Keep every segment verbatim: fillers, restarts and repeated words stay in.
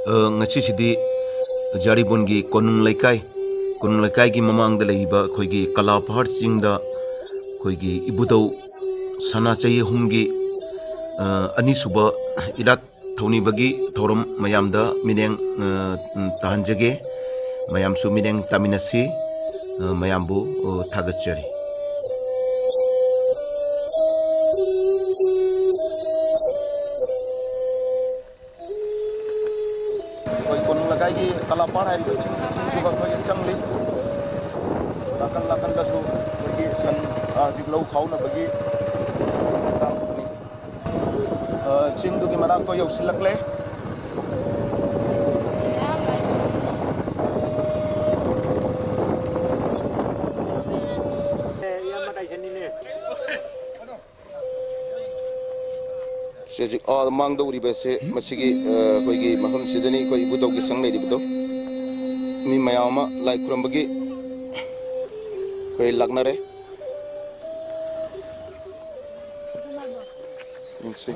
ꯑ, ꯉꯁꯤꯁꯤꯗꯤ ꯖꯥꯔꯤꯕꯣꯟꯒꯤ ꯀꯣꯅꯨꯡ ꯂꯩꯀꯥꯏ, ꯀꯣꯅꯨꯡ ꯂꯩꯀꯥꯏꯒꯤ ꯃꯃꯥꯡꯗ ꯂꯩꯔꯤꯕ ꯑꯩꯈꯣꯏꯒꯤ ꯀꯂꯥ ꯄꯍꯥꯔ ꯆꯤꯡꯗ ꯑꯩꯈꯣꯏꯒꯤ ꯏꯕꯨꯙꯧ ꯁꯅꯥ ꯆꯍꯤ ꯑꯍꯨꯝꯒꯤ, ꯑ, ꯑꯅꯤꯁꯨꯕ ꯏꯔꯥꯠ ꯊꯧꯅꯤꯕꯒꯤ ꯊꯧꯔꯝ ꯃꯌꯥꯝꯗ ꯃꯤꯠꯌꯦꯡ, ꯑ, ꯇꯥꯍꯟꯖꯒꯦ꯫ ꯃꯌꯥꯝꯁꯨ ꯃꯤꯠꯌꯦꯡ ꯇꯥꯃꯤꯟꯅꯁꯤ꯫ ꯑ, ꯃꯌꯥꯝꯕꯨ, ꯑ, ꯊꯥꯒꯠꯆꯔꯤ꯫ ꯑꯩꯈꯣꯏ ꯀꯣꯅꯨꯡ ꯂꯩꯀꯥꯏꯒꯤ ꯀꯂꯥꯄꯥꯔ ꯍꯥꯏꯔꯤꯕ ꯆꯤꯡ, ꯆꯤꯡꯗꯨꯒ ꯑꯩꯈꯣꯏꯒ ꯆꯪꯂꯤ꯫ ꯅꯥꯀꯟ ꯅꯥꯀꯟꯗꯁꯨ ꯑꯩꯈꯣꯏꯒꯤ ꯁꯟ, ꯑ, ꯍꯧꯖꯤꯛ ꯂꯧ ꯈꯥꯎꯅꯕꯒꯤ ꯆꯤꯡꯗꯨꯒꯤ ꯃꯅꯥꯛꯇ ꯌꯧꯁꯤꯜꯂꯛꯂꯦ꯫ ꯁꯤ ꯍꯧꯖꯤꯛ, ꯑꯥ, ꯃꯥꯡꯗ ꯎꯔꯤꯕꯁꯦ ꯃꯁꯤꯒꯤ, ꯑ, ꯑꯩꯈꯣꯏꯒꯤ ꯃꯐꯝꯁꯤꯗꯅꯤ ꯑꯩꯈꯣꯏ ꯏꯕꯨꯙꯧꯒꯤ ꯁꯪ ꯂꯩꯔꯤꯕꯗꯣ꯫ ꯃꯤ ꯃꯌꯥꯝ ꯑꯃ ꯂꯥꯏ ꯈꯨꯔꯨꯝꯕꯒꯤ ꯑꯩꯈꯣꯏ ꯂꯥꯛꯅꯔꯦ꯫ ꯌꯦꯡꯁꯤ꯫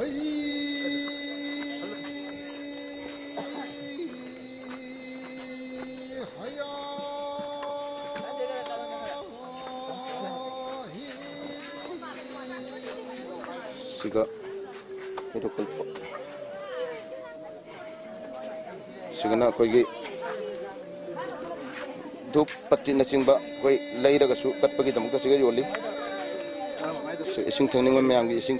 ꯁꯤꯒ ꯍꯦꯔꯣꯀꯜꯄ꯫ ꯁꯤꯒꯅ ꯑꯩꯈꯣꯏꯒꯤ ꯙꯨꯞ ꯄꯠꯇꯤꯅꯆꯤꯡꯕ ꯑꯩꯈꯣꯏ ꯂꯩꯔꯒꯁꯨ ꯀꯠꯄꯒꯤꯗꯃꯛꯇ ꯁꯤꯒ ꯌꯣꯜꯂꯤ꯫ ꯁꯤ ꯏꯁꯤꯡ ꯊꯛꯅꯤꯡꯕ ꯃꯌꯥꯝꯒꯤ ꯏꯁꯤꯡ꯫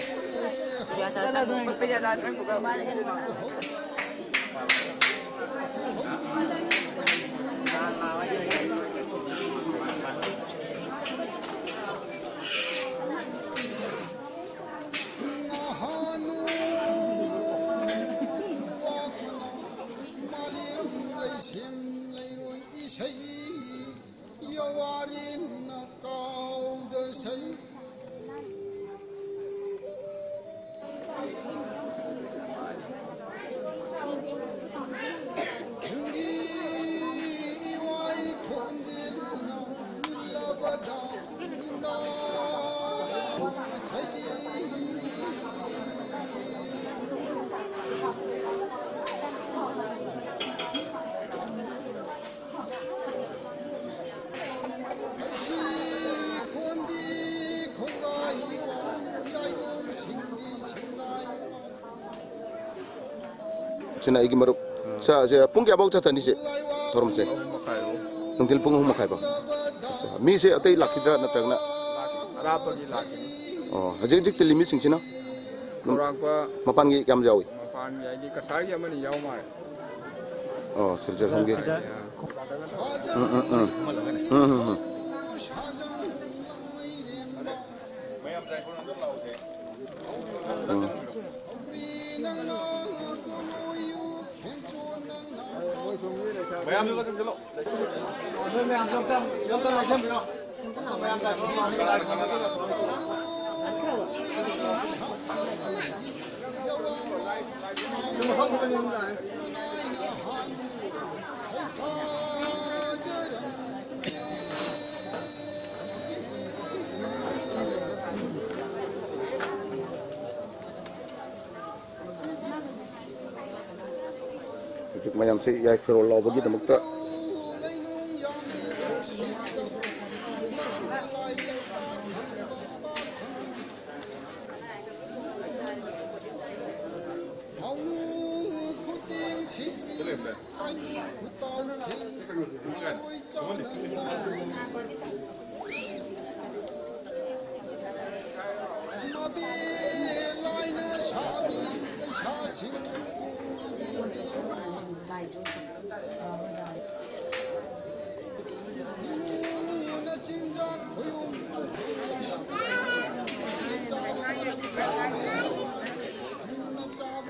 ꯃꯥꯂꯦꯝ ꯂꯩꯁꯦꯝ ꯂꯩꯔꯣꯏ ꯏꯁꯩ ꯌꯥꯋꯥꯔꯤꯅ ꯀꯥꯎꯗ ꯁꯩ꯫ ꯇꯨꯡꯒꯤ ꯏꯋꯥꯏ ꯁꯤꯅ ꯑꯩꯒꯤ ꯃꯔꯨꯞ꯫ ꯁꯦ, ꯁꯦ, ꯄꯨꯡ ꯀꯌꯥꯐꯥꯎ ꯆꯠꯊꯅꯤ ꯁꯤ ꯊꯧꯔꯝꯁꯦ? ꯅꯨꯡꯊꯤꯜ ꯄꯨꯡ ꯑꯍꯨꯝ ꯃꯈꯥꯏꯐꯥꯎ꯫ ꯃꯤꯁꯦ ꯑꯇꯩ ꯂꯥꯛꯈꯤꯗ꯭ꯔꯥ ꯅꯠꯇ꯭ꯔꯒꯅ? ꯑꯔꯥꯞꯄꯒꯤ ꯂꯥꯛꯈꯤꯅꯤ꯫ ꯑꯣ, ꯍꯧꯖꯤꯛ ꯍꯧꯖꯤꯛ ꯇꯤꯜꯂꯤ ꯃꯤꯁꯤꯡꯁꯤꯅ? ꯈꯧꯔꯥꯛꯄ꯫ ꯃꯄꯥꯟꯒꯤ ꯀꯌꯥꯝ ꯌꯥꯎꯏ? ꯃꯄꯥꯟꯒꯤ ꯍꯥꯏꯗꯤ ꯀꯁꯥꯔꯒꯤ ꯑꯃꯅꯤ ꯌꯥꯎ ꯃꯥꯜꯂꯦ꯫ ꯑꯣ, ꯁꯤꯜꯆꯔ ꯁꯣꯝꯒꯤ꯫ ꯎꯝ, ꯎꯝ, ꯎꯝ꯫ ꯎꯝ, ꯎꯝ, ꯎꯝ꯫ ꯎꯝ꯫ ꯍꯧꯖꯤꯛ ꯃꯌꯥꯝꯁꯦ ꯌꯥꯏꯐꯔꯣꯜ ꯂꯥꯎꯕꯒꯤꯗꯃꯛꯇ꯫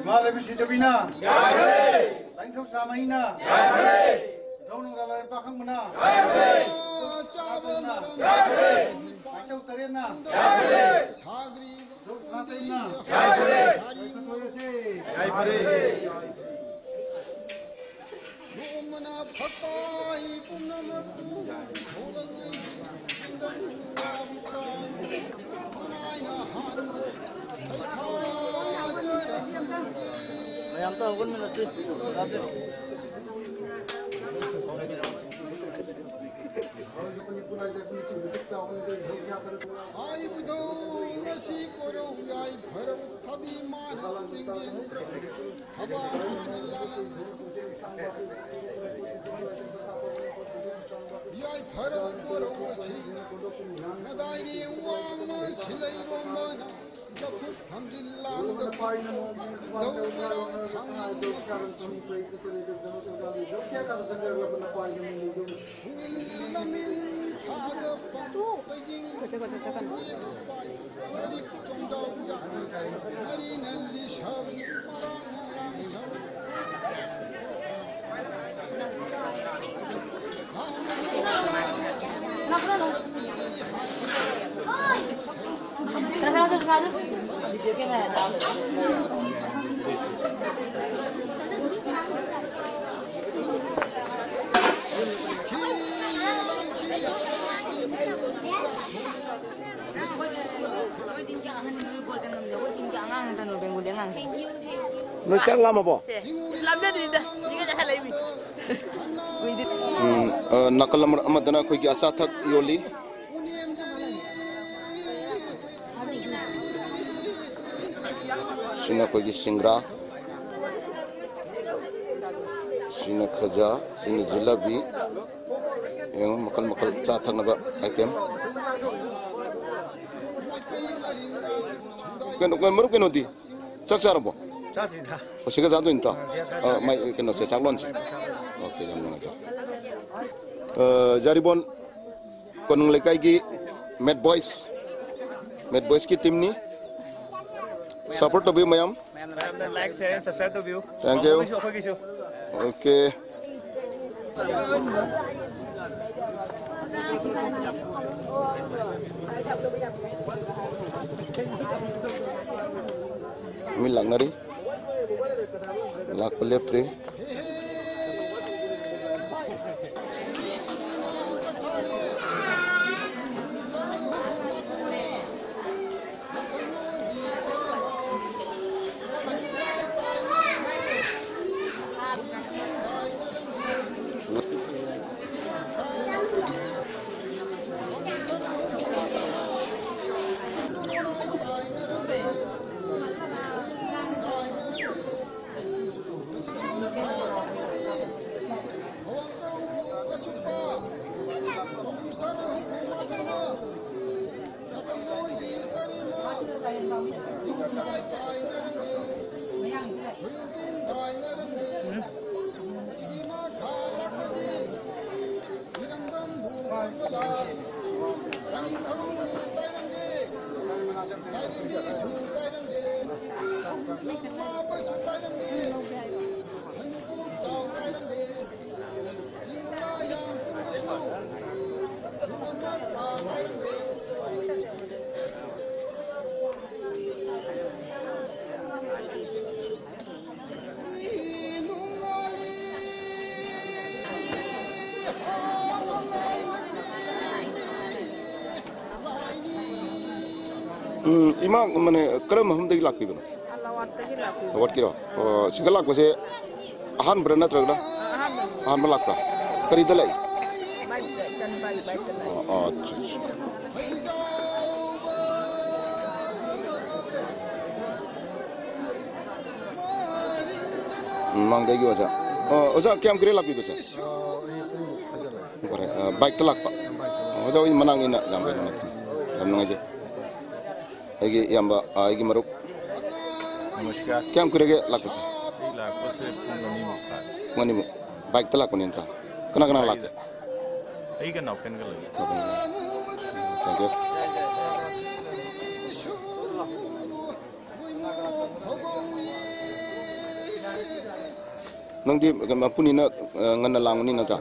ꯏꯃꯥ ꯂꯩꯕꯤ ꯁꯤꯗꯕꯤꯅ꯫ ꯂꯥꯏꯅꯤꯡꯊꯧ ꯁꯅꯥꯃꯍꯤꯅ꯫ ꯏꯙꯧ ꯅꯣꯡꯗꯥ ꯂꯥꯏꯔꯦꯝ ꯄꯥꯈꯪꯕꯅ꯫ ꯂꯥꯏꯅꯤꯡꯊꯧ ꯇꯔꯦꯠꯅ꯫ ꯏꯙꯧ ꯁꯅꯥꯇꯩꯅ꯫ ꯌꯥꯏꯐꯔꯦ꯫ ꯅꯣꯡꯃꯅ ꯐꯛꯄꯥꯏ ꯄꯨꯝꯅꯃꯛꯄꯨ ꯊꯧꯔꯉꯩ ꯀꯤꯡꯗꯝ ꯂꯥꯛꯄ ꯃꯅꯥꯏꯅ ꯍꯥꯟꯕ ꯁꯩꯊꯥꯖꯔꯝꯒꯦ꯫ ꯃꯌꯥꯝꯇ ꯍꯧꯒꯠꯃꯤꯟꯅꯁꯤ꯫ ꯍꯥꯏꯕꯗꯧꯅ ꯁꯤ ꯀꯣꯔꯧ ꯌꯥꯏꯐꯔꯕ ꯊꯕꯤ ꯃꯥꯅ ꯆꯤꯡꯖꯦꯟꯗ꯭ꯔ ꯊꯕꯥ ꯃꯥꯅ ꯂꯥꯂꯝ ꯌꯥꯏꯐꯔꯕ ꯀꯣꯔꯧ ꯑꯁꯤ ꯃꯗꯥꯏꯔꯤ ꯋꯥꯡꯃ ꯁꯤꯂꯩꯔꯣꯝꯕꯅ ꯂꯐꯨ ꯊꯝꯖꯤꯜ ꯂꯥꯡꯗ ꯄꯥꯏꯅ ꯗꯧ ꯃꯔꯥꯡ ꯊꯥꯡꯖꯤꯟ ꯃꯈꯣꯡ ꯆꯨ ꯂꯝꯃꯤꯟ ꯊꯥꯗ ꯄꯥꯏ ꯆꯩꯖꯤꯡ ꯌꯦꯛꯅ ꯄꯥꯏ ꯆꯔꯤꯛ ꯆꯣꯡꯗꯥꯎ ꯌꯥ ꯃꯔꯤꯅ ꯂꯤꯁꯕꯅꯤ ꯃꯔꯥꯡꯅ ꯂꯥꯡꯁꯕꯅꯤ ꯁꯥꯡꯕꯅꯤ ꯃꯔꯥꯡꯅ ꯁꯥꯡꯕꯅꯤ ꯃꯔꯟꯅ ꯆꯔꯤ ꯍꯥꯏ ꯅꯣꯏ ꯆꯥꯛ ꯂꯥꯝꯃꯕꯣ? ꯎꯝ, ꯑ, ꯅꯥꯀꯜ ꯑꯃ- ꯑꯃꯗꯅ ꯑꯩꯈꯣꯏꯒꯤ ꯑꯆꯥ ꯑꯊꯛ ꯌꯣꯜꯂꯤ꯫ ꯁꯤꯅ ꯑꯩꯈꯣꯏꯒꯤ ꯁꯤꯡꯒ꯭ꯔꯥ, ꯁꯤꯅ ꯈꯖ, ꯁꯤꯅ ꯖꯤꯂꯥꯕꯤ꯫ ꯌꯦꯡꯉꯨ, ꯃꯈꯜ ꯃꯈꯜ ꯆꯥ ꯊꯛꯅꯕ ꯑꯥꯏꯇꯦꯝ꯫ ꯀꯩꯅꯣ, ꯀꯩꯅꯣ, ꯃꯔꯨꯞ, ꯀꯩꯅꯣꯗꯤ? ꯆꯥꯛ ꯆꯥꯔꯕꯣ? ꯆꯥꯗ꯭ꯔꯤꯗ꯫ ꯑꯣ, ꯁꯤꯒ ꯆꯥꯗꯣꯏ ꯅꯠꯇ꯭ꯔꯣ? ꯑ, ꯃꯥꯏ ꯀꯩꯅꯣꯁꯦ, ꯆꯥꯛꯂꯣꯟꯁꯦ꯫ ꯑꯣꯀꯦ, ꯌꯥꯝ ꯅꯨꯡꯉꯥꯏꯖꯔꯦ꯫ ꯑ, ꯌꯥꯔꯤꯕꯣꯟ ꯀꯣꯅꯨꯡ ꯂꯩꯀꯥꯏꯒꯤ ꯃꯦꯠ ꯕꯣꯏꯁ, ꯃꯦꯠ ꯕꯣꯏꯁꯀꯤ ꯇꯤꯝꯅꯤ꯫ ꯁꯄꯣꯔꯠ ꯇꯧꯕꯤꯌꯨ ꯃꯌꯥꯝ꯫ ꯃꯌꯥꯝꯅ like, share, and subscribe ꯇꯧꯕꯤꯌꯨ꯫ Thank you. ꯃꯈꯣꯏꯒꯤꯁꯨ, ꯑꯩꯈꯣꯏꯒꯤꯁꯨ꯫ ꯑꯣꯀꯦ꯫ ꯃꯤ ꯂꯥꯛꯅꯔꯤ꯫ ꯂꯥꯛꯄ ꯂꯦꯞꯇ꯭ꯔꯤ꯫ ꯎꯝ, ꯏꯃꯥ, ꯃꯥꯅꯦ, ꯀꯔꯝꯕ ꯃꯐꯝꯗꯒꯤ ꯂꯥꯛꯄꯤꯕꯅꯣ? ꯑꯂꯥꯋꯥꯠꯇꯒꯤ ꯂꯥꯛꯄꯤꯕ꯫ ꯑꯂꯥꯋꯥꯠꯀꯤꯔꯣ? ꯑꯣ, ꯁꯤꯗ ꯂꯥꯛꯄꯁꯦ ꯑꯍꯥꯟꯕꯔꯥ ꯅꯠꯇ꯭ꯔꯒꯅ? ꯑꯍꯥꯟꯕꯅꯤ꯫ ꯑꯍꯥꯟꯕ ꯂꯥꯛꯄ꯭ꯔꯥ? ꯀꯔꯤꯗ ꯂꯥꯛꯏ? ꯕꯥꯏꯛꯇ, ꯏꯆꯥꯅꯨꯄꯥꯒꯤ ꯕꯥꯏꯛꯇ ꯂꯥꯛꯏ꯫ ꯑꯣ, ꯑꯣ, ꯑꯠꯆꯥ, ꯑꯠꯆꯥ꯫ ꯎꯝ, ꯃꯃꯥꯡꯗꯒꯤ ꯑꯣꯖꯥ꯫ ꯑꯣ, ꯑꯣꯖꯥ, ꯀꯌꯥꯝ ꯀꯨꯏꯔꯦ ꯂꯥꯛꯄꯤꯕꯁꯦ? ꯑꯣ, ꯑꯩ ꯄꯨꯡ ꯐꯥꯖꯤꯜꯂꯛꯑꯦ꯫ ꯐꯔꯦ, ꯑ, ꯕꯥꯏꯛꯇ ꯂꯥꯛꯄ꯫ ꯕꯥꯏꯛꯇ ꯂꯥꯛꯄ꯫ ꯑꯣ, ꯑꯣꯖꯥ ꯍꯣꯏ ꯃꯅꯥꯛꯅꯤꯅ ꯌꯥꯝ ꯐꯩ, ꯌꯥꯝ ꯅꯨꯡꯉꯥꯏꯖꯩ꯫ ꯑꯩꯒꯤ ꯏꯌꯥꯝꯕ, ꯑ, ꯑꯩꯒꯤ ꯃꯔꯨꯞ꯫ ꯅꯃꯁꯀꯥꯔ꯫ ꯀꯌꯥꯝ ꯀꯨꯏꯔꯒꯦ ꯂꯥꯛꯄꯁꯦ? ꯑꯩ ꯂꯥꯛꯄꯁꯦ ꯄꯨꯡ ꯑꯅꯤꯃꯨꯛ ꯐꯥꯔꯦ꯫ ꯄꯨꯡ ꯑꯅꯤꯃꯨꯛ꯫ ꯕꯥꯏꯛꯇ ꯂꯥꯛꯄ ꯅꯠꯇ꯭ꯔꯥ? ꯀꯅꯥ ꯀꯅꯥ ꯂꯥꯛꯀꯦ? ꯑꯩꯒ ꯅꯥꯎꯐꯦꯟꯒ ꯂꯩ꯫ ꯅꯥꯎꯐꯦꯟꯒ꯫ Thank you꯫ ꯅꯪꯗꯤ ꯃꯄꯨꯅꯤꯅ, ꯑ, ꯉꯟꯅ ꯂꯥꯡꯕꯅꯤ ꯅꯠꯇ꯭ꯔꯥ?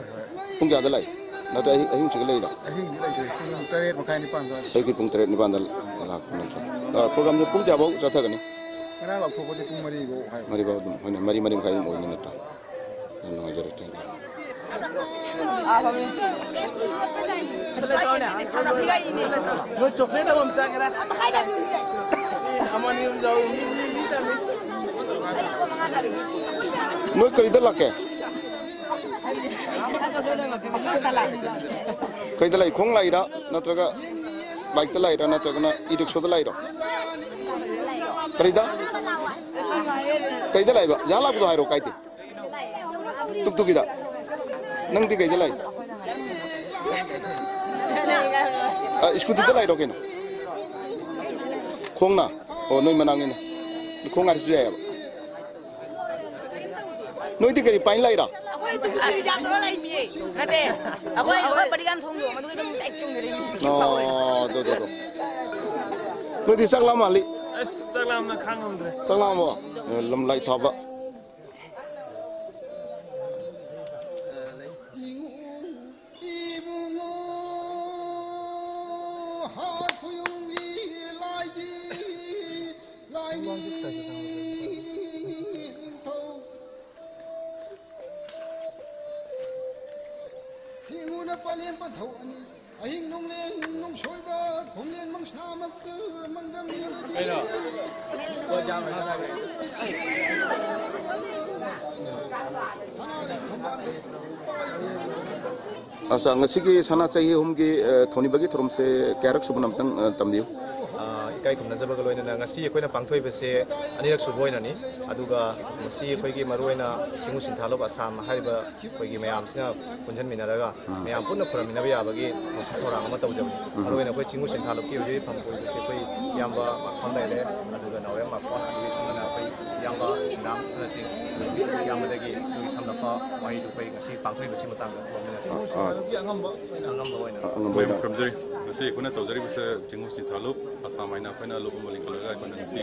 ꯄꯨꯡ ꯀꯌꯥꯗ ꯂꯥꯛꯏ? ꯅꯠꯇ꯭ꯔ ꯑꯍꯤꯡ, ꯑꯍꯤꯡꯁꯤꯒ ꯂꯩꯔꯣ? ꯑꯍꯤꯡꯗꯤ ꯂꯩꯇ꯭ꯔꯦ꯫ ꯄꯨꯡ ꯇꯔꯦꯠ ꯃꯈꯥꯏ, ꯅꯤꯄꯥꯟ ꯑꯗꯨꯋꯥꯏꯗ꯫ ꯑꯌꯨꯛꯀꯤ ꯄꯨꯡ ꯇꯔꯦꯠ, ꯅꯤꯄꯥꯟꯗ ꯂꯥꯛꯄ ꯅꯠꯇ꯭ꯔꯥ? ꯑ, programꯁꯦ ꯄꯨꯡ ꯀꯌꯥꯐꯥꯎ ꯆꯠꯊꯒꯅꯤ? ꯉꯔꯥꯡ ꯂꯥꯎꯊꯣꯛꯄꯗꯤ ꯄꯨꯡ ꯃꯔꯤꯐꯥꯎ ꯍꯥꯏꯕ꯫ ꯃꯔꯤꯐꯥꯎ ꯑꯗꯨꯝ, ꯍꯣꯏꯅꯦ, ꯃꯔꯤ, ꯃꯔꯤ ꯃꯈꯥꯏ ꯑꯗꯨꯝ ꯑꯣꯏꯅꯤ ꯅꯠꯇ꯭ꯔꯥ? ꯌꯥꯝ ꯅꯨꯡꯉꯥꯏꯖꯔꯦ, thank you꯫ ꯅꯣꯏ ꯀꯔꯤꯗ ꯂꯥꯛꯀꯦ? ꯀꯩꯗ ꯂꯥꯛꯏ? ꯈꯣꯡ ꯂꯥꯛꯏꯔꯥ? ꯅꯠꯇ꯭ꯔꯒ ꯕꯥꯏꯛꯇ ꯂꯥꯛꯏꯔꯥ? ꯅꯠꯇ꯭ꯔꯒꯅ ꯏ ꯔꯤꯛꯁꯣꯗ ꯂꯥꯛꯏꯔꯣ? ꯀꯔꯤꯗ? ꯀꯩꯗ ꯂꯥꯛꯏꯕ? ꯌꯥ ꯂꯥꯛꯄꯗꯣ ꯍꯥꯏꯔꯣ, ꯀꯥꯏꯗꯦ꯫ ꯇꯨꯛ ꯇꯨꯛꯀꯤꯗ꯫ ꯅꯪꯗꯤ ꯀꯩꯗ ꯂꯥꯛꯏ? ꯑ, ꯁ꯭ꯀꯨꯇꯤꯗ ꯂꯥꯛꯏꯔꯣ ꯀꯩꯅꯣ? ꯈꯣꯡꯅ? ꯑꯣ, ꯅꯣꯏ ꯃꯅꯥꯛꯅꯤꯅꯦ꯫ ꯈꯣꯡ ꯉꯥꯏꯔꯁꯨ ꯌꯥꯏꯑꯕ꯫ ꯅꯣꯏꯗꯤ ꯀꯔꯤ ꯄꯥꯏꯟ ꯂꯥꯛꯏꯔꯣ? ꯑꯩꯈꯣꯏ ꯅꯠꯇꯦ, ꯑꯩꯈꯣꯏ, ꯑꯩꯈꯣꯏ ꯄꯔꯤꯒꯥꯟ ꯊꯣꯡꯗꯣ ꯃꯗꯨꯒꯤ ꯑꯗꯨꯝ ꯗꯥꯏꯔꯦꯛ ꯆꯨꯝꯅ ꯂꯩ꯫ ꯑꯣ, ꯑꯗꯨ, ꯑꯗꯨ, ꯑꯗꯨ꯫ ꯅꯣꯏꯗꯤ ꯆꯥꯛ ꯂꯥꯝ ꯃꯥꯜꯂꯤ꯫ ꯑꯁ, ꯆꯥꯛ ꯂꯥꯝꯅ ꯈꯥꯡ ꯉꯝꯗ꯭ꯔꯦ꯫ ꯆꯥꯛ ꯂꯥꯝꯃꯣ꯫ ꯂꯝꯂꯥꯏ ꯊꯥꯕ꯫ ꯏꯕꯨꯡꯉꯣ, ꯍꯥ ꯈꯨꯌꯨꯝꯒꯤ ꯂꯥꯏꯒꯤ, ꯂꯥꯏꯅꯤꯡꯊꯧ꯫ ꯁꯤꯡꯉꯨꯅ ꯄꯂꯦꯝ ꯄꯟꯊꯧ ꯑꯅꯤ꯫ ꯑꯍꯤꯡ ꯅꯣꯡꯂꯦꯟ ꯅꯣꯡꯁꯣꯏꯕ ꯈꯣꯡꯂꯦꯟ ꯃꯪꯁꯥꯃꯛꯇ ꯃꯪꯗꯝ ꯃꯤꯕꯗꯤ꯫ ꯑꯁꯥ, ꯉꯁꯤꯒꯤ ꯁꯅꯥ ꯆꯍꯤ ꯑꯍꯨꯝꯒꯤ, ꯑ, ꯊꯧꯅꯤꯕꯒꯤ ꯊꯧꯔꯝꯁꯦ ꯀꯌꯥꯔꯛ ꯁꯨꯕꯅꯣ ꯑꯝꯇꯪ, ꯑ, ꯇꯝꯕꯤꯌꯨ꯫ ꯑ, ꯏꯀꯥꯏ ꯈꯨꯝꯅꯖꯕꯒ ꯂꯣꯏꯅꯅ ꯉꯁꯤ ꯑꯩꯈꯣꯏꯅ ꯄꯥꯡꯊꯣꯛꯏꯕꯁꯦ ꯑꯅꯤꯔꯛ ꯁꯨꯕ ꯑꯣꯏꯅꯅꯤ꯫ ꯑꯗꯨꯒ ꯉꯁꯤ ꯑꯩꯈꯣꯏꯒꯤ ꯃꯔꯨꯑꯣꯏꯅ ꯆꯤꯡꯉꯨ ꯁꯤꯟꯊꯥꯂꯣꯞ ꯑꯁꯥꯝ ꯍꯥꯏꯔꯤꯕ ꯑꯩꯈꯣꯏꯒꯤ ꯃꯌꯥꯝꯁꯤꯅ ꯄꯨꯟꯁꯤꯟꯃꯤꯟꯅꯔꯒ ꯎꯝ꯫ ꯃꯌꯥꯝ ꯄꯨꯟꯅ ꯈꯨꯔꯨꯝꯃꯤꯟꯅꯕ ꯌꯥꯕꯒꯤ ꯊꯧꯁꯤꯜ ꯊꯧꯔꯥꯡ ꯑꯃ ꯇꯧꯖꯕꯅꯤ꯫ ꯎꯝ꯫ ꯃꯔꯨꯑꯣꯏꯅ ꯑꯩꯈꯣꯏ ꯆꯤꯡꯉꯨ ꯁꯤꯟꯊꯥꯂꯣꯞꯀꯤ ꯍꯧꯖꯤꯛ ꯐꯝ ꯀꯣꯏꯕꯁꯦ ꯑꯩꯈꯣꯏ ꯏꯌꯥꯝꯕ ꯃꯥꯈꯣꯟ ꯂꯩꯔꯦ, ꯑꯗꯨꯒ ꯅꯥꯎꯔꯦꯝ ꯃꯥꯈꯣꯟ, ꯑꯗꯨꯒꯤ ꯏꯆꯤꯟ ꯏꯅꯥꯎ ꯑꯩꯈꯣꯏ ꯏꯌꯥꯝꯕ ꯁꯤꯡꯅꯥꯝ ꯑꯁꯤꯅꯆꯤꯡꯕ ꯏꯌꯥꯝꯕꯗꯒꯤ ꯑꯩꯈꯣꯏꯒꯤ ꯁꯝꯂꯞꯄ ꯋꯥꯍꯩꯗꯨ ꯑꯩꯈꯣꯏ ꯉꯁꯤ ꯄꯥꯡꯊꯣꯛꯏꯕꯁꯤ ꯃꯇꯥꯡꯗ ꯈꯨꯔꯨꯝꯃꯤꯟꯅꯁꯤ꯫ ꯑꯥ, ꯑꯥ꯫ ꯑꯉꯝꯕ ꯑꯣꯏꯅ꯫ ꯑꯉꯝꯕ ꯃꯌꯥꯝ ꯑꯣꯏꯅ꯫ ꯈꯨꯔꯨꯝꯖꯔꯤ꯫ ꯉꯁꯤ ꯑꯩꯈꯣꯏꯅ ꯇꯧꯖꯔꯤꯕꯁꯦ ꯆꯤꯡꯉꯨ ꯁꯤꯟꯊꯥꯂꯣꯞ ꯑꯁꯥꯝ ꯍꯥꯏꯅ ꯑꯩꯈꯣꯏꯅ ꯂꯨꯞ ꯑꯃ ꯂꯤꯡꯈꯠꯂꯒ ꯑꯩꯈꯣꯏꯅ ꯉꯁꯤ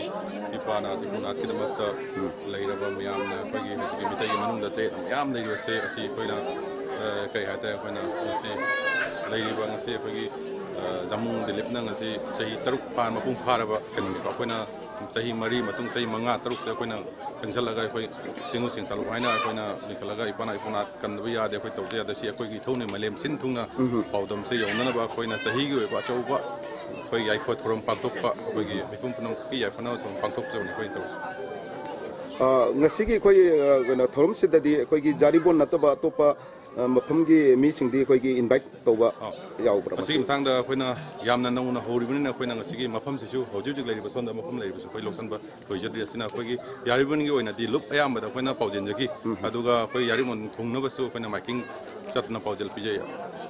ꯏꯄꯥꯅ ꯏꯄꯨꯅꯥꯠꯀꯤꯗꯃꯛꯇ ꯎꯝ꯫ ꯂꯩꯔꯕ ꯃꯌꯥꯝꯅ ꯑꯩꯈꯣꯏꯒꯤ ꯍꯧꯖꯤꯛꯀꯤ ꯃꯤꯇꯩꯒꯤ ꯃꯅꯨꯡꯗ ꯆꯌꯦꯠꯅꯕ ꯃꯌꯥꯝ ꯂꯩꯔꯤꯕꯁꯦ ꯑꯁꯤ ꯑꯩꯈꯣꯏꯅ, ꯑ, ꯀꯔꯤ ꯍꯥꯏꯇꯥꯔꯦ, ꯑꯩꯈꯣꯏꯅ ꯉꯁꯤ ꯂꯩꯔꯤꯕ ꯉꯁꯤ ꯑꯩꯈꯣꯏꯒꯤ, ꯑ, ꯖꯥꯃꯣꯡ ꯗꯤꯂꯤꯞꯅ ꯉꯁꯤ ꯆꯍꯤ ꯇꯔꯨꯛ ꯐꯥ-, ꯃꯄꯨꯡ ꯐꯥꯔꯕ ꯀꯩꯅꯣꯅꯤꯀꯣ꯫ ꯑꯩꯈꯣꯏꯅ ꯆꯍꯤ ꯃꯔꯤ ꯃꯇꯨꯡ ꯆꯍꯤ ꯃꯉꯥ ꯇꯔꯨꯛꯁꯦ ꯑꯩꯈꯣꯏꯅ ꯆꯪꯁꯤꯜꯂꯒ ꯑꯩꯈꯣꯏ ꯆꯤꯡꯉꯨ ꯁꯤꯟꯊꯥꯂꯣꯞ ꯍꯥꯏꯅ ꯑꯩꯈꯣꯏꯅ ꯂꯤꯡꯈꯠꯂꯒ ꯏꯄꯥꯅ ꯏꯄꯨꯅꯥꯠ ꯀꯟꯗꯕ ꯌꯥꯗꯦ, ꯑꯩꯈꯣꯏ ꯇꯧꯗ ꯌꯥꯗꯦ, ꯁꯤ ꯑꯩꯈꯣꯏꯒꯤ ꯏꯊꯧꯅꯤ, ꯃꯥꯂꯦꯝ ꯁꯤꯟ ꯊꯨꯡꯅ ꯎꯝ꯫ ꯄꯥꯎꯗꯝꯁꯦ ꯌꯧꯅꯅꯕ ꯑꯩꯈꯣꯏꯅ ꯆꯍꯤꯒꯤ ꯑꯣꯏꯕ ꯑꯆꯧꯕ ꯑꯩꯈꯣꯏ ꯌꯥꯏꯐ ꯊꯧꯔꯝ ꯄꯥꯡꯊꯣꯛꯄ, ꯑꯩꯈꯣꯏꯒꯤ ꯃꯤꯄꯨꯝ ꯄꯨꯝꯅꯃꯛꯀꯤ ꯌꯥꯏꯐꯅꯕ ꯊꯧꯔꯝ ꯄꯥꯡꯊꯣꯛꯆꯕꯅꯤ ꯑꯩꯈꯣꯏꯅ ꯇꯧꯔꯤꯁꯦ꯫ ꯑ, ꯉꯁꯤꯒꯤ ꯑꯩꯈꯣꯏ, ꯑ, ꯀꯩꯅꯣ, ꯊꯧꯔꯝꯁꯤꯗꯗꯤ ꯑꯩꯈꯣꯏꯒꯤ ꯖꯥꯔꯤꯕꯣꯟ ꯅꯠꯇꯕ ꯑꯇꯣꯞꯄ, ꯑ, ꯃꯐꯝꯒꯤ ꯃꯤꯁꯤꯡꯗꯤ ꯑꯩꯈꯣꯏꯒꯤ invite ꯇꯧꯕ ꯑꯥ꯫ ꯌꯥꯎꯕ꯭ꯔꯥ? ꯃꯁꯤꯒꯤ ꯃꯇꯥꯡꯗ ꯑꯩꯈꯣꯏꯅ ꯌꯥꯝꯅ ꯅꯧꯅ ꯍꯧꯔꯤꯕꯅꯤꯅ ꯑꯩꯈꯣꯏꯅ ꯉꯁꯤꯒꯤ ꯃꯐꯝꯁꯤꯁꯨ ꯍꯧꯖꯤꯛ ꯍꯧꯖꯤꯛ ꯂꯩꯔꯤꯕ ꯁꯣꯝꯗ ꯃꯐꯝ ꯂꯩꯔꯤꯕꯁꯨ ꯑꯩꯈꯣꯏ ꯂꯧꯁꯤꯟꯕ ꯂꯣꯏꯖꯗ꯭ꯔꯤ꯫ ꯑꯁꯤꯅ ꯑꯩꯈꯣꯏꯒꯤ ꯌꯥꯔꯤꯕꯟꯒꯤ ꯑꯣꯏꯅꯗꯤ ꯂꯨꯞ ꯑꯌꯥꯝꯕꯗ ꯑꯩꯈꯣꯏꯅ ꯄꯥꯎꯖꯦꯟꯖꯈꯤ꯫ ꯎꯝ꯫ ꯑꯗꯨꯒ ꯑꯩꯈꯣꯏ ꯌꯥꯔꯤꯕꯟ ꯊꯨꯡꯅꯕꯁꯨ ꯑꯩꯈꯣꯏꯅ ꯃꯥꯏꯀꯤꯡ ꯆꯠꯇꯨꯅ ꯄꯥꯎꯖꯦꯜ ꯄꯤꯖꯩ꯫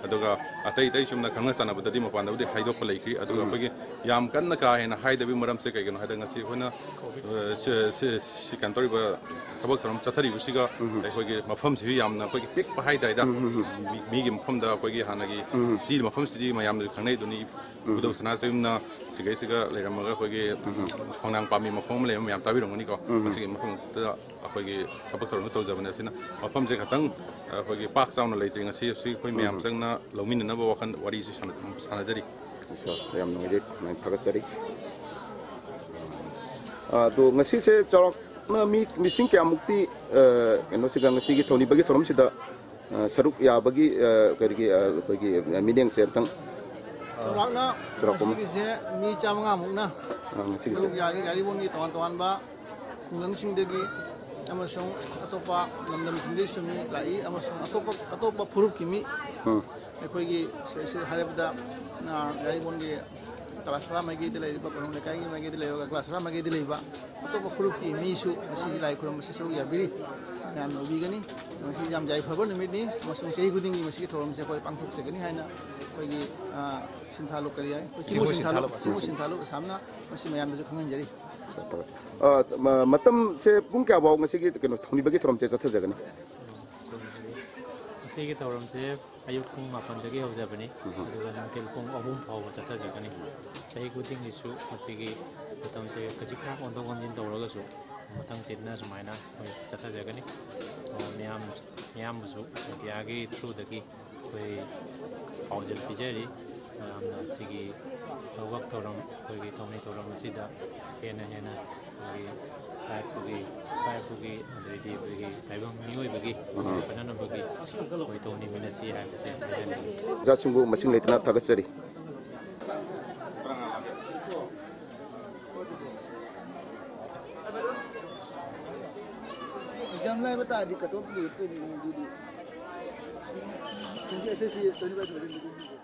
ꯑꯗꯨꯒ ꯑꯇꯩ ꯑꯇꯩ ꯆꯨꯝꯅ ꯈꯪꯅ ꯆꯥꯟꯅꯕꯗꯗꯤ ꯃꯄꯥꯟꯗꯕꯨꯗꯤ ꯍꯥꯏꯗꯣꯛꯄ ꯂꯩꯈ꯭ꯔꯤ꯫ ꯑꯗꯨꯒ ꯎꯝ꯫ ꯑꯩꯈꯣꯏꯒꯤ ꯌꯥꯝ ꯀꯟꯅ ꯀꯥ ꯍꯦꯟꯅ ꯍꯥꯏꯗꯕꯒꯤ ꯃꯔꯝꯁꯦ ꯀꯩꯒꯤꯅꯣ ꯍꯥꯏꯗ, ꯉꯁꯤ ꯑꯩꯈꯣꯏꯅ, ꯑ, ꯁꯤ, ꯁꯤ, ꯁꯤ ꯀꯩꯅꯣ ꯇꯧꯔꯤꯕ ꯊꯕꯛ ꯊꯧꯔꯝ ꯆꯠꯊꯔꯤꯕꯁꯤꯒ ꯎꯝ꯫ ꯑꯩꯈꯣꯏꯒꯤ ꯃꯐꯝꯁꯤꯁꯨ ꯌꯥꯝꯅ ꯑꯩꯈꯣꯏꯒꯤ ꯄꯤꯛꯄ ꯍꯥꯏꯇꯥꯔꯦꯗ꯫ ꯎꯝ, ꯎꯝ, ꯎꯝ꯫ ꯃꯤ-, ꯃꯤꯒꯤ ꯃꯐꯝꯗ ꯑꯩꯈꯣꯏꯒꯤ ꯍꯥꯟꯅꯒꯤ ꯎꯝ꯫ ꯁꯤ ꯃꯐꯝꯁꯤꯗꯤ ꯃꯌꯥꯝꯅꯁꯨ ꯈꯪꯅꯩꯗꯨꯅꯤ꯫ ꯎꯝ꯫ ꯏꯕꯨꯙꯧ ꯁꯅꯥꯖꯌꯨꯝꯅ ꯁꯤꯒꯩꯁꯤꯒ ꯂꯩꯔꯝꯃꯒ ꯑꯩꯈꯣꯏꯒꯤ ꯎꯝ꯫ ꯈꯣꯡꯅꯥꯡ ꯄꯥꯝꯕꯤ ꯃꯈꯣꯡ ꯑꯃ ꯂꯩꯕ ꯃꯌꯥꯝ ꯇꯥꯕꯤꯔꯝꯒꯅꯤꯀꯣ꯫ ꯎꯝ꯫ ꯃꯁꯤꯒꯤ ꯃꯐꯝꯗꯨꯗ ꯑꯩꯈꯣꯏꯒꯤ ꯊꯕꯛ ꯊꯧꯔꯝ ꯇꯧꯖꯕꯅꯦ꯫ ꯑꯁꯤꯅ ꯃꯐꯝꯁꯦ ꯈꯇꯪ ꯑꯩꯈꯣꯏꯒꯤ ꯄꯥꯛ ꯆꯥꯎꯅ ꯂꯩꯇ꯭ꯔꯤ꯫ ꯉꯁꯤ ꯑꯩꯈꯣꯏ ꯃꯌꯥꯝ ꯎꯝ꯫ ꯆꯪꯅ ꯂꯧꯃꯤꯟꯅꯅꯕ ꯋꯥꯈꯜ ꯋꯥꯔꯤꯁꯨ ꯁꯥꯟꯅ-, ꯁꯥꯟꯅꯖꯔꯤ꯫ ꯑꯠꯆꯥ, ꯌꯥꯝ ꯅꯨꯡꯉꯥꯏꯖꯩ, ꯌꯥꯝ ꯊꯥꯒꯠꯆꯔꯤ꯫ ꯑꯗꯣ ꯉꯁꯤꯁꯦ ꯆꯥꯎꯔꯥꯛꯅ ꯃꯤ ꯃꯤꯁꯤꯡ ꯀꯌꯥꯃꯨꯛꯇꯤ, ꯑ, ꯀꯩꯅꯣꯁꯤꯗ, ꯉꯁꯤꯒꯤ ꯊꯧꯅꯤꯕꯒꯤ ꯊꯧꯔꯝꯁꯤꯗ, ꯑ, ꯁꯔꯨꯛ ꯌꯥꯕꯒꯤ, ꯑ, ꯀꯔꯤꯒꯤ, ꯑ, ꯑꯩꯈꯣꯏꯒꯤ ꯃꯤꯠꯌꯦꯡꯁꯦ ꯑꯝꯇꯪ, ꯑ, ꯆꯥꯎꯔꯥꯛꯅ ꯆꯥꯎꯔꯥꯛꯄ ꯑꯃ꯫ ꯉꯁꯤꯒꯤꯁꯦ ꯃꯤ ꯆꯥꯝꯃꯉꯥꯃꯨꯛꯅ ꯑ, ꯉꯁꯤꯒꯤꯁꯦ꯫ ꯁꯔꯨꯛ ꯌꯥꯒꯤ ꯌꯥꯔꯤꯄꯣꯛꯅꯤ ꯇꯣꯉꯥꯟ ꯇꯣꯉꯥꯟꯕ ꯈꯨꯡꯒꯪꯁꯤꯡꯗꯒꯤ ꯑꯃꯁꯨꯡ ꯑꯇꯣꯞꯄ ꯂꯝꯗꯝꯁꯤꯡꯗꯒꯤꯁꯨ ꯃꯤ ꯂꯥꯛꯏ, ꯑꯃꯁꯨꯡ ꯑꯇꯣꯞꯄ, ꯑꯇꯣꯞꯄ ꯐꯨꯔꯨꯞꯀꯤ ꯃꯤ ꯎꯝ꯫ ꯑꯩꯈꯣꯏꯒꯤ ꯁꯤ-, ꯁꯤ ꯍꯥꯏꯔꯕꯗ, ꯑ, ꯌꯥꯔꯤꯄꯣꯛꯅꯤ ꯀꯂꯥꯁꯔꯥ ꯃꯥꯏꯀꯩꯗ ꯂꯩꯔꯤꯕ, ꯀꯣꯅꯨꯡ ꯂꯩꯀꯥꯏꯒꯤ ꯃꯥꯏꯀꯩꯗ ꯂꯩꯔꯤꯕ, ꯀꯂꯥꯁꯔꯥ ꯃꯥꯏꯀꯩꯗ ꯂꯩꯕ ꯑꯇꯣꯞꯄ ꯐꯨꯔꯨꯞꯀꯤ ꯃꯤꯁꯨ ꯉꯁꯤꯒꯤ ꯂꯥꯏ ꯈꯨꯔꯨꯝꯕꯁꯤ ꯁꯔꯨꯛ ꯌꯥꯕꯤꯔꯤ꯫ ꯃꯌꯥꯝꯅ ꯎꯕꯤꯒꯅꯤ꯫ ꯃꯁꯤ ꯌꯥꯝ ꯌꯥꯏꯐꯕ ꯅꯨꯃꯤꯠꯅꯤ, ꯑꯃꯁꯨꯡ ꯆꯍꯤ ꯈꯨꯗꯤꯡꯒꯤ ꯃꯁꯤꯒꯤ ꯊꯧꯔꯝꯁꯦ ꯑꯩꯈꯣꯏ ꯄꯥꯡꯊꯣꯛꯆꯒꯅꯤ ꯍꯥꯏꯅ ꯑꯩꯈꯣꯏꯒꯤ, ꯑ, ꯁꯤꯟꯊꯥꯂꯨꯞ ꯀꯔꯤ ꯍꯥꯏ? ꯑꯩꯈꯣꯏ ꯆꯤꯡꯃꯨ ꯆꯤꯡꯃꯨ ꯁꯤꯟꯊꯥꯂꯨꯞ, ꯁꯤꯟꯊꯥꯂꯨꯞ ꯆꯤꯡꯃꯨ ꯑꯁꯤꯅ꯫ ꯁꯤꯟꯊꯥꯂꯨꯞ ꯑꯁꯥꯝꯅ ꯃꯁꯤ ꯃꯌꯥꯝꯗꯁꯨ ꯈꯪꯍꯟꯖꯔꯤ꯫ ꯑ, ꯃ-, ꯃꯇꯝꯁꯦ ꯄꯨꯡ ꯀꯌꯥ ꯐꯥꯎ ꯉꯁꯤꯒꯤ ꯀꯩꯅꯣ ꯊꯧꯅꯤꯕꯒꯤ ꯊꯧꯔꯝꯁꯦ ꯆꯠꯊꯖꯒꯅꯤ? ꯉꯁꯤꯒꯤ ꯊꯧꯔꯝꯁꯦ ꯑꯌꯨꯛ ꯄꯨꯡ ꯃꯥꯄꯟꯗꯒꯤ ꯍꯧꯖꯕꯅꯤ, ꯎꯝ꯫ ꯑꯗꯨꯒ ꯅꯨꯡꯊꯤꯜ ꯄꯨꯡ ꯑꯍꯨꯝ ꯐꯥꯎꯕ ꯆꯠꯊꯖꯒꯅꯤ꯫ ꯆꯍꯤ ꯈꯨꯗꯤꯡꯒꯤꯁꯨ ꯃꯁꯤꯒꯤ ꯃꯇꯝꯁꯦ ꯈꯖꯤꯛꯈꯛ ꯑꯣꯟꯊꯣꯛ ꯑꯣꯟꯁꯤꯟ ꯇꯧꯔꯒꯁꯨ ꯃꯊꯪꯁꯤꯠꯅ ꯁꯨꯃꯥꯏꯅ ꯑꯩꯈꯣꯏ ꯆꯠꯊꯖꯒꯅꯤ꯫ ꯑ, ꯃꯤꯌꯥꯝ, ꯃꯤꯌꯥꯝꯕꯁꯨ ꯃꯦꯗꯤꯌꯥꯒꯤ ꯊ꯭ꯔꯨꯗꯒꯤ ꯑꯩꯈꯣꯏ ꯄꯥꯎꯖꯦꯜ ꯄꯤꯖꯔꯤ꯫ ꯃꯌꯥꯝꯅ ꯁꯤꯒꯤ ꯊꯕꯛ ꯊꯧꯔꯝ, ꯑꯩꯈꯣꯏꯒꯤ ꯊꯧꯅꯤ ꯊꯧꯔꯝ ꯑꯁꯤꯗ ꯍꯦꯟꯅ ꯍꯦꯟꯅ ꯑꯩꯈꯣꯏꯒꯤ ꯇ꯭ꯔꯥꯏꯕꯀꯤ, ꯇ꯭ꯔꯥꯏꯕꯀꯤ, ꯑꯗꯩꯗꯤ ꯑꯩꯈꯣꯏꯒꯤ ꯇꯥꯏꯕꯪ ꯃꯤꯑꯣꯏꯕꯒꯤ ꯎꯝ꯫ ꯐꯅꯅꯕꯒꯤ ꯑꯩꯈꯣꯏ ꯊꯧꯅꯤꯃꯤꯟꯅꯁꯤ ꯍꯥꯏꯕꯁꯦ ꯍꯥꯏꯖꯅꯤꯡꯉꯤ꯫ ꯑꯣꯖꯥꯁꯤꯡꯕꯨ ꯃꯁꯤꯡ ꯂꯩꯇꯅ ꯊꯥꯒꯠꯆꯔꯤ꯫ ꯑꯦꯛꯖꯥꯝ ꯂꯥꯏꯕ ꯇꯥꯔꯗꯤ ꯀꯠ ꯑꯣꯐ ꯂꯣꯏꯔꯛꯇꯣꯏꯅꯤ ꯑꯗꯨꯗꯤ꯫ ꯇ꯭ꯋꯦꯟꯇꯤ ꯑꯦꯁ ꯑꯦꯁ ꯁꯤ ꯇ꯭ꯋꯦꯟꯇꯤ ꯐꯥꯏꯚ ꯊꯥꯎꯖꯟꯗꯤ ꯑꯗꯨꯝ ꯄꯤꯕ꯫